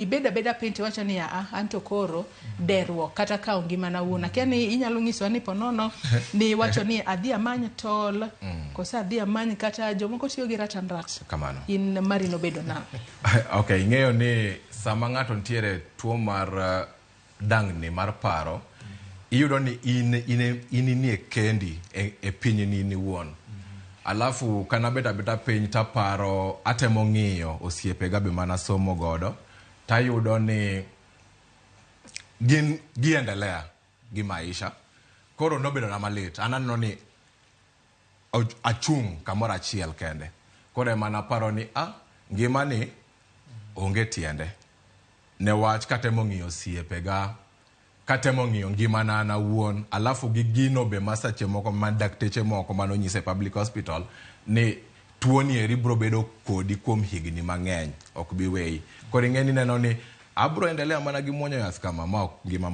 Ibedo abeda piny tiwacho ni aa, anto koro deruok kata kawo ngimana awuon. Akia ni inyalo nyisowa ni ponono ni iwacho ni adhi amany tol koso adhi amany kata jomoko tiyo gi ratan rat. Kamano. In mari nobedo nang'o? Ok, ing'eyo ni sama ng'ato nitiere tuo mar dang'ni mar paro, iyudo ni in in in inie kendi e pinyni in iwuon. Alafu kanabet abeta piny taparo, atemo ng'iyo osiepega be manasomo godo, tayudo ni gin giendelea gi maisha. Koro nobedona malit. An aneno ni achung' kamoro achiel kende. Koro ema naparo ni a ngimani onge tiende. Newach katemo ng'iyo osiepega, katemo ng'iyo ngimana an awuon, alafu gi gino be ma seche moko ma dakteche moko manonyisa e public hospital ni tuoni eri bro bedo kodi kuom higni mang'eny, ok bi weyi. Koro ing'e ni ineno ni abro endelea mana gi muonyo yath kama, ma ok ngima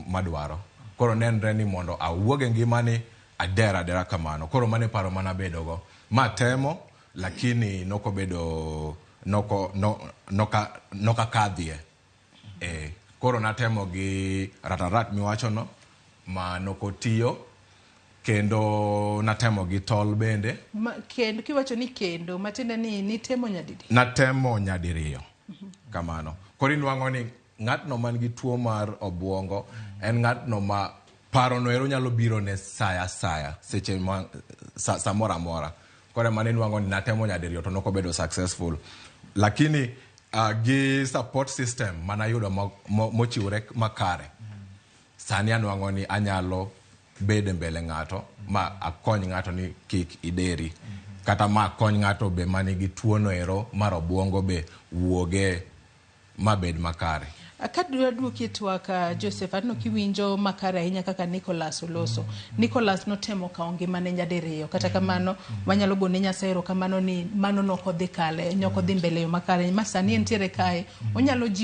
madwaro. Koro nenre ni mondo awuog e ngimani, ader adera kamano. Koro mano e paro manabedogo. Ma temo, lakini nokobedo, noko, no, noka, nokakadhie. Koro natemo gi ratarat miwachono, ma nokotiyo, kendo natemo gi tol bende. Ma, kendo kiwacho ni kendo, matiende ni nitemo nyadidi? Natemo nyadiriyo. Kamano. Koro inwang'o ni ng'atno man gi tuo mar obuongo en ng'atno ma parono ero nyalo biro ne saya saya, seche ma, samoro amora. Koro ema ninwang'o ni natemo nyadiriyo to nokobedo successful. Lakini gi support system manayudo mochiwore makare, sani anwang'o ni anyalo bedo e mbele ng'ato ma akony ng'ato ni kik ideri, kata ma akony ng'ato be manigi tuono ero mar obuongo be wuoge mabed makare. Ka dwa duoki e twak, Joseph, aneno kiwinjo makare ahinya kaka Nicholas oloso. Nicholas notemo kawo ngimane nyadiriyo. Kata kamano, wanyalo gone Nyasaye erokamano ni mano nokodhi kale, nokodhi mbele e yo makare. Ma sani entiere kae, onyalo jiwo.